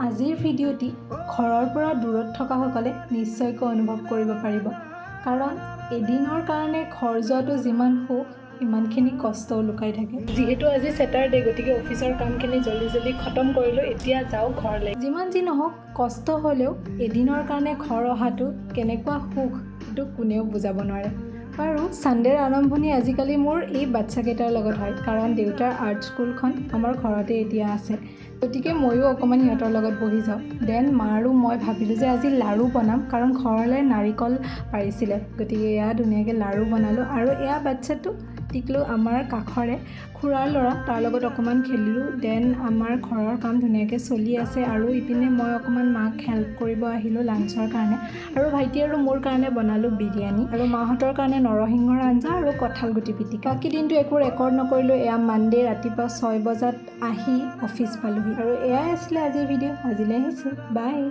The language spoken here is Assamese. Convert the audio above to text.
আজিৰ ভিডিঅ'টি ঘৰৰ পৰা দূৰত থকাসকলে নিশ্চয়কৈ অনুভৱ কৰিব পাৰিব, কাৰণ এদিনৰ কাৰণে ঘৰ যোৱাটো যিমান সুখ, সিমানখিনি কষ্টও লুকাই থাকে। যিহেতু আজি ছেটাৰডে, গতিকে অফিচৰ কামখিনি জল্দি জল্দি খতম কৰিলোঁ। এতিয়া যাওঁ ঘৰলৈ। যিমান যি নহওক, কষ্ট হ'লেও এদিনৰ কাৰণে ঘৰ অহাটো কেনেকুৱা সুখ, সেইটো কোনেও বুজাব নোৱাৰে। বাৰু, ছানডেৰ আৰম্ভণি আজিকালি মোৰ এই বাচ্ছাকেইটাৰ লগত হয়, কাৰণ দেউতাৰ আৰ্ট স্কুলখন আমাৰ ঘৰতে এতিয়া আছে। গতিকে ময়ো অকণমান সিহঁতৰ লগত বহি যাওঁ। Then মা আৰু মই ভাবিলোঁ যে আজি লাড়ু বনাম, কাৰণ ঘৰলৈ নাৰিকল পাৰিছিলে। গতিকে এয়া ধুনীয়াকৈ লাড়ু বনালোঁ। আৰু এয়া বাচ্ছাটো টিকলো, আমাৰ কাষৰে খুৰাৰ ল'ৰা, তাৰ লগত অকণমান খেলিলোঁ। Then আমাৰ ঘৰৰ কাম ধুনীয়াকৈ চলি আছে আৰু ইপিনে মই অকণমান মাক হেল্প কৰিব আহিলোঁ লাঞ্চৰ কাৰণে। আৰু ভাইটি আৰু মোৰ কাৰণে বনালোঁ বিৰিয়ানী আৰু মাহঁতৰ কাৰণে নৰসিংহৰ আঞ্জা আৰু কঁঠাল গুটি পিটিকা। বাকী দিনটো একো ৰেকৰ্ড নকৰিলোঁ। এয়া মানডে ৰাতিপুৱা 6 বজাত আহি অফিচ পালোহি। আৰু এয়াই আছিলে আজিৰ ভিডিঅ'। আজিলৈ আহিছোঁ, বাই।